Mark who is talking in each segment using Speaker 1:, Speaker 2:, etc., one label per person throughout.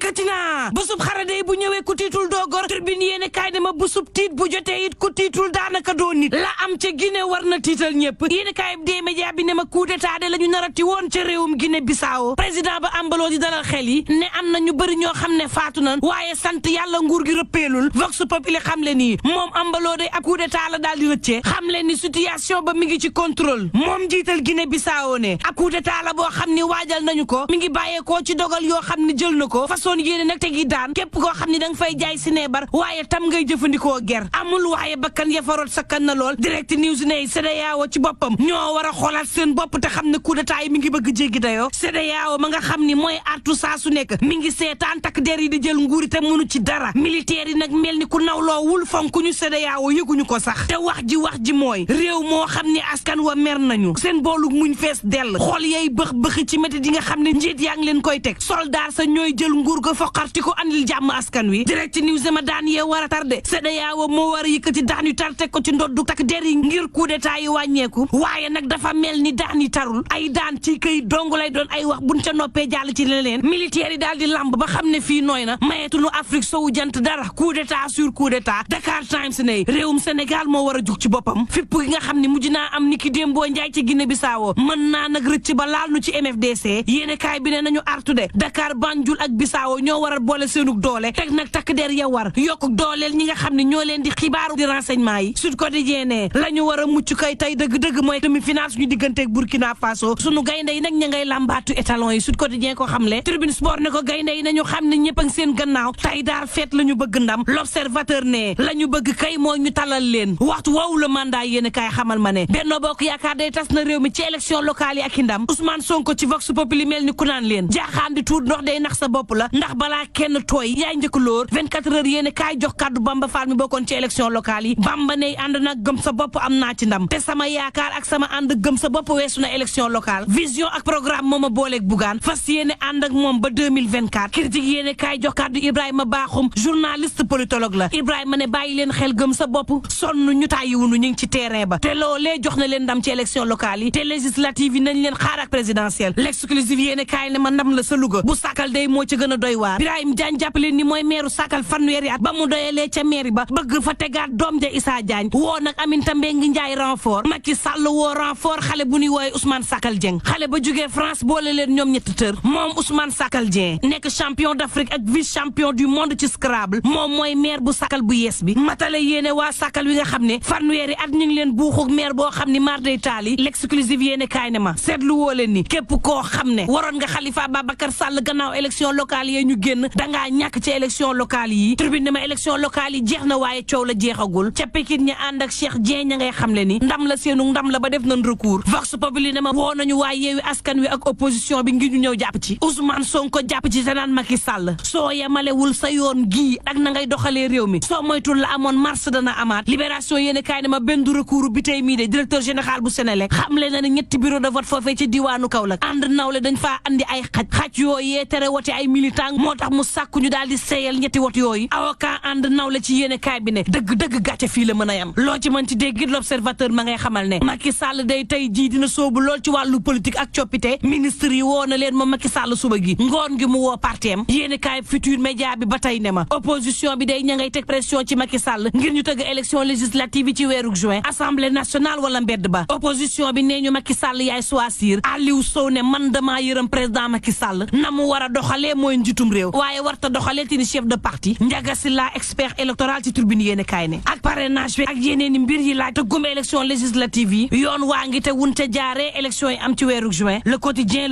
Speaker 1: dikkati naa busub xarade bu ñëwee ku tiitul doo gor Tribune yéene kaay ne ma busub tiit bu jotee it ku tiitul daanaka doo nit la am ca Guinée war na tiital ñëpp yéene kaay des médias bi ne ma coup d'état de la ñu narati woon ca réewum Guinée Bissau président ba ambaloo di dalal xel yi ne am na ñu bëri ñoo xam ne faatu nan waaye sant yàlla nguur gi rëppeelul vox populi xam le nii moom ambaloo de ak coup d'état la daal di rëccee xam le ni situation ba mi ngi ci contrôle moom jiital Guinée Bissau ne ak coup d'état la boo xam ni waajal nañu ko mi ngi bàyyeekoo ci dogal yoo xam ni jël na ko façon yéene nag tegi daan képp koo xam ni da nga fay jaay si neebar waaye tam ngay jëfandikoo ger amul waaye bakkan ya faroot sakkan na lool direct news ne CEDEAO ci boppam ñoo war a xoolaat seen bopp te xam ne coup d'état yi mi ngi bëgg jéggi dayoo CEDEAO ma nga xam ni mooy artu saa su nekk mi ngi seetaan takk der yi di jël nguur te mënu ci dara militaire yi nag mel ni ku nawloowul fonk ñu CEDEAO yëguñu ko sax te wax ji mooy réew moo xam ni askan wa mer nañu seen boolu muñ fees dell xool yay bëx ci métti di nga xam ne njiit yaa ngi leen koy teg soldat sa ñooy jël nguur ga foqarti ko andil jàmm askan wi direct news ma daan yee war a tardé CEDEAO moo war a yëkkati daan yu tar teg ko ci ndoddu takk der yi ngir coup d'état yi wàññeeku waaye nag dafa mel ni daan yi tarul ay daan ci këy dong lay doon ay wax buñ ca noppee jàll ci leneen militaire yi daal di lamb ba xam ne fii nooy na mayeetunu Afrique sowu jant dara coup d'état sur coup d'état Dakar Times ne réewum Sénégal moo war a jug ci boppam fipp gi nga xam ne mujj naa am ni ki démboo njaay ci Guinée Bissau mën naa nag rëcc ba laal nu ci MFDC yéene kaay bi ne nañu artu de Dakar Banjul ak Bissau ñoo war a boole seenug doole teg nag takk der ya war yokk dooleel ñi nga xam ne ñoo leen di xibaaru di renseignement yi Sud Quotidien ne la ñu war a mucc kay tey dëgg-dëgg mooy demi-finale suñu digganteeg Burkina Faso suñu gaynde yi nag ña ngay làmbaatu étalon yi Sud Quotidien ko xamle Tribune Sport ne ko gaynde yi nañu xam ne ñëpp ak seen gannaaw tey daar feet la ñu bëgg ndam L'Observateur ne la ñu bëgg kay moo ñu talal leen waxtu woowu la mandat yéen kaay xamal ma ne Benno Bokk Yaakaar day tas na réew mi ci élection locale yi ak i ndam Ousmane Sonko ci Vox Populi mel ni ku naan leen jaaxaan di tuut ndox day nax sa bopp la ndax balaa kenn tooy yaay njëkk lóor 24 heures yéen kaay jox kàddu Bamba Fall mi bokkoon ci élection locale yi Bamba ne ànd nag gëm sa bopp am naa ci ndam te sama yaakaar ak sama ànd gëm sa bopp weesu na élection locale vision ak programme mooma booleeg Bougane fas yéene ànd ak moom ba 2024 critique yéene kaay jox kàddu Ibrahima Bakhoum journaliste politologue la Ibrahima ne bàyyi leen xel gëm sa bopp sonn ñu tàyyiwunu ñu ngi ci terrain ba te loolee jox na leen ndam ci élection locale yi te législative yi nañ leen xaar ak présidentielle l'exclusive yéene kaay ne ma ndam la sa Louga bu Sakal day moo ci gën a doy waar Birahim Diagne jàppale ni mooy meeru Sakal fanweeri at ba mu doyalee ca mairie ba bëgg fa tegaat doom ja Issa Diagne woo nag Aminata Mbengue Ndiaye renfort Macky Sall woo renfort xale bu ñuy wooye Ousmane Sakal Dieng xale ba jógee France boole leen ñoom ñetti tër moom Ousmane Sakal Dieng nekk champion d'Afrique ak vice champion du monde ci Scrabble moom mooy maire bu Sakal bu yees bi matale yéene waa Sakal wi nga xam ne fanweeri at ñu ngi leen buuxuk maire boo xam ni mar day taali l'exclusive yéene kaay ne ma seetlu woo leen ni képp koo xam ne waroon nga Khalifa Babacar Sall gannaaw élection locale yi ñu génn dangaa ñàkk ci élection locale yi Tribune ne ma élection locale yi jeex na waaye coow la jeexagul ca Pikine ña ànd ak Cheikh Dieng ña ngay xam le ni ndam la seenu ndam la ba def nañ recours Vox Populi ne ma woo nañu waaye Yewwi Askan Wi ak opposition bi ngir ñu ñëw jàpp ci Ousmane Sonko jàpp ci te naan Macky Sall soo yemalewul sa yoon gii ak na ngay doxalee réew mi soo moytul la amoon mars dana amaat libération yéene kaay ne ma benn recours bi tey mii de directeur général bu Sénélec xam le na ne ñetti bureau de vote foofee ci diwaanu Kaolack ànd nawle dañ faa andi ay xaj yooyee tere wote ay militant moo tax mu sàkku ñu daal di seeyal ñetti wote yooyu avocat ànd nawle ci yéene kaay bi ne dëgg gàcce fii la mën a yam loo ci mën ci dégg L'Observateur ma ngay xamal ne Macky Sall day tey jii dina soobu lool ci wàllu politique ak coppite ministre yi woo na leen moom Macky Sall suba gi ngoon gi mu woo partiem yéene kaay Futur Média bi ba tey ne ma opposition bi day ña ngay teg pression ci Macky Sall ngir ñu tëgg élection législative yi ci weeru juin assemblée nationale wala mbedd ba opposition bi nee ñu Macky Sall yaay choisir Aliou Sow ne man damaa yërëm président Macky Sall na mu war a doxalee mooy njiitum réew waaye warta doxalee ti ni chef de parti Ndiaga Sylla expert électoral ci Tribune yéene kaay ne ak parrainage bi ak yeneeni mbir yi laaj tëggum élection législative yi yoon waa ngi te wun ca jaaree élection yi am ci weeru juin le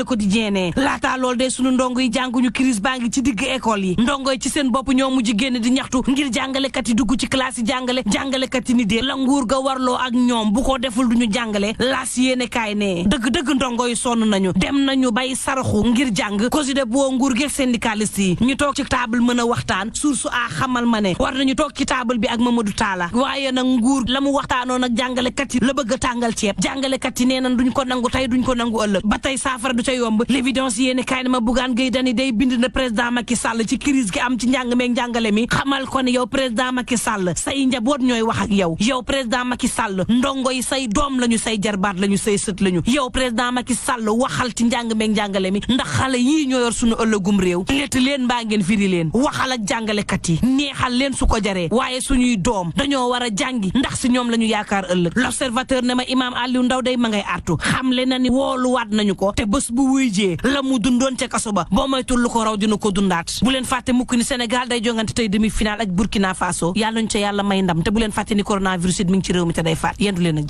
Speaker 1: quotidien ne laataa loolu de sunu ndongo yi jànguñu crise baa ngi ci digg école yi ndongo yi ci seen bopp ñoo mujj génn di ñaxtu ngir jàngalekat yi dugg ci classe yi jàngalekat yi ni dee la nguur ga warloo ak ñoom bu ko deful duñu jàngale laas yéene kaay ne dëgg ndongo yi sonn nañu dem nañu bay saraxu ngir jàng cause de boo nguur gi syndicaliste yi ñu toog ci table mën a waxtaan source a xamal ma ne war nañu toog ci table bi ak Mamadou Talla waaye nag nguur la mu waxtaanoon ak jàngalekat yi la bëgg a tàngal ceeb jàngalekat yi nee nañ duñ ko nangu tey duñ ko nangu ëllëg ba tey saafara du ca yomb l'évidence yéene kaay ne ma Bougane Gueye Dany day bind na président Macky Sall ci crise gi am ci njàng meeg njàngale mi xamal ko ne yow président Macky Sall say njaboot ñooy wax ak yow président Macky Sall ndongo yi say doom lañu say jarbaat lañu say sët lañu yow président Macky Sall waxal ci njàng meeg njàngale mi ndax xale yii ñoo yor suñu ëllëgum réew létt leen mbaa ngeen firi leen waxal ak jàngalekat yi neexal leen su ko jaree waaye suñuy doom dañoo war a jàngi ndax si ñoom la ñu yaakaar ëllëg l'observateur ne ma imaam Aliou Ndaw day ma ngay artu xamle na ni wooluwaat nañu ko te bés bu wuy jee la mu dundoon ca kaso ba boo moytul lu ko raw dina ko dundaat bu leen fàtte mukk ni Sénégal day jongante tey demi-finale ak Burkina Faso yàlla ñu ca yàlla may ndam te bu leen fàtte ni coronavirus it mi ngi ci réew mi te day faat yendu leen ak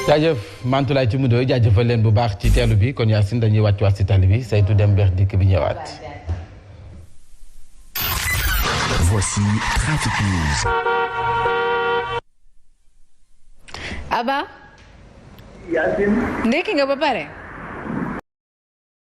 Speaker 2: jaajëf Mantoulaye ci mudo jaajëfal leen bu baax ci teelu bi kon Yacine dañuy wàccuwaat ci tali bi saytu dem beex dikk bi ñëwaat.
Speaker 3: Voici Trafic News.
Speaker 4: Aba.
Speaker 5: Yacine.
Speaker 4: ndekki nga ba pare.